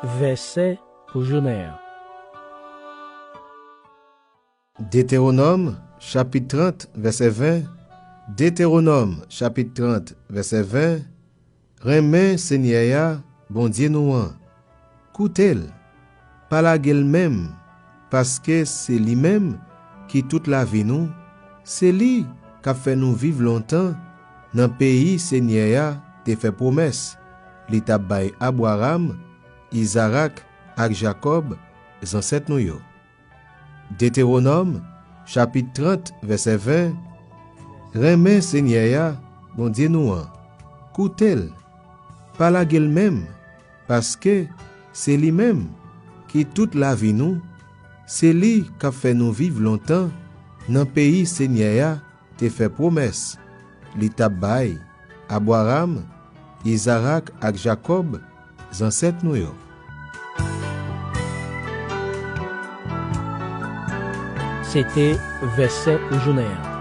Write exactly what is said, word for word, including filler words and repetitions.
Vèsè pou jounen an. Detewonòm, chapit trant, vèsè ven. Detewonòm, chapit trant, vèsè ven. Renmen Senyè a, Bondye nou an. Koute l, pa lage l menm, paske se li menm ki tout lavi nou, se li k ap fè nou viv lontan nan peyi Senyè a te fè pwomès li t ap bay Abraram, Izarak ak Jakòb, zansèt nou yo. Detewonòm, chapit trant, vèsè ven. Renmen Senyè a, Bondye nou an. Koute l, pa lage l menm, paske se li menm ki tout lavi nou, se li k ap fè nou viv lontan nan peyi Senyè a te fè pwomès li t ap bay Abraram, Izarak ak Jakòb, zansèt nou yo. Se te vèsè pou jounen an.